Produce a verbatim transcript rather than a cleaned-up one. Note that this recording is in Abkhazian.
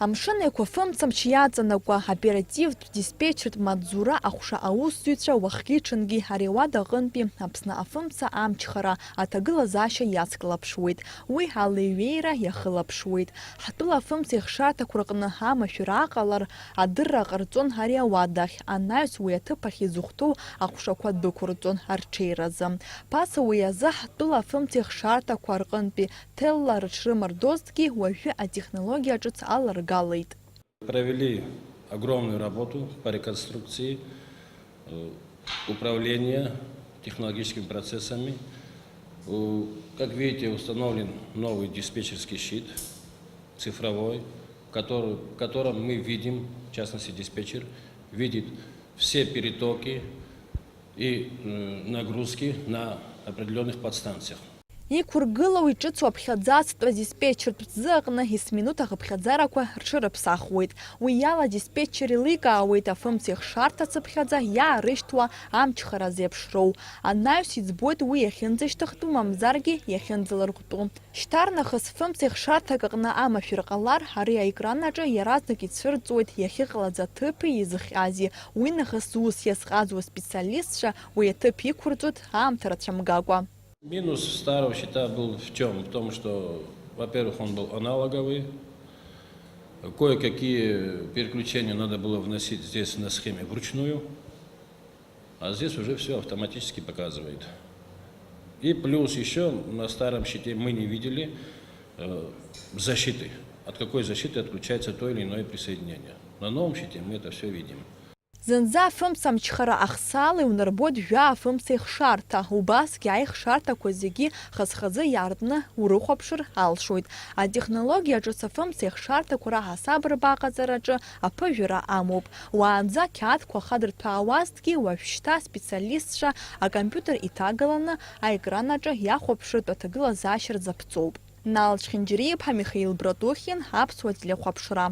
Амшын Еиқәа афымцамч иаҵанакуа оперативтә диспетчертә маҵзура аҟәша аусзуҩцәа уахгьы-ҽынгьы ари ауада аҟынтәи Аԥсны афымца амчхара аҭагылазаашьа иацклаԥшуеит, уи алеиҩеира иахылаԥшуеит. Ҳтәыла афымцеихшарҭақәа рҟны амашәыр аҟалар адырра ҟарҵон ари ауадахь, анаҩс уи аҭыԥ ахь изыхәҭоу аҟәшақәа дәықәырҵон арҽеиразы. Ԥаса уи азы ҳтәыла афымцеихшарҭақәа рҟынтәи ҭелла рыҽрымардозҭгьы, уажәы атехнологиа ҿыц аларгалеит. Провели огромную работу по реконструкции, э, управления технологическими процессами. У-, как видите, установлен новый диспетчерский щит цифровой, который, в котором мы видим, в частности, диспетчер видит все перетоки и, э, нагрузки на определённых подстанциях. Иқәыргылоу иҿыцу аԥхьаӡа ацтәа диспетчертә ӡы аҟны есминуҭ ахыԥхьаӡарақәа рҽырыԥсахуеит. Уи иала адиспетчер еиликаауеит афымцеихшарҭа цыԥхьаӡа иаарышьҭуа амчхара зеиԥшроу. Анаҩс иӡбоит уи иахьынӡашьҭыхтәу, мамзаргьы иахьынӡалырҟәтәу. Шьҭарнахыс фымцеихшарҭак аҟны амашәыр ҟалар, ари аекран аҿы иаразнак ицәырҵуеит иахьыҟалаз аҭыԥи изыхҟьази, уи нахыс зус иазҟазоу аспециалистцәа уи аҭыԥ иқәырҵоит аамҭа рацәамгакәа. Минус старого щита был в чём? В том, что, во-первых, он был аналоговый. Кое-какие переключения надо было вносить здесь на схеме вручную, а здесь уже всё автоматически показывает. И плюс ещё на старом щите мы не видели, э, защиты. От какой защиты отключается то или иное присоединение. На новом щите мы это всё видим. Зынӡа афымца амчхара ахсаала иунарбоит жәа афымца ихшарҭа, убасгьы аихшарҭақәа зегьы хаз-хазы иаартны урыхәаԥшыр алшоит. Атехнологиа ҿыц афымца ихшарҭақәа раҳасаб рбаҟаҵараҿы аԥыжәара амоуп. Уаанӡа ақьаадқәа хадырҭәаауазҭгьы, уажәшьҭа аспециалистцәа акомпиутер иҭагаланы аекран аҿы иахәаԥшыртә аҭагылазаашьа рзаԥҵоуп. Нал Чхинџьариа-иԥҳа, Михаил Братухин, Аԥсуа телехәаԥшра.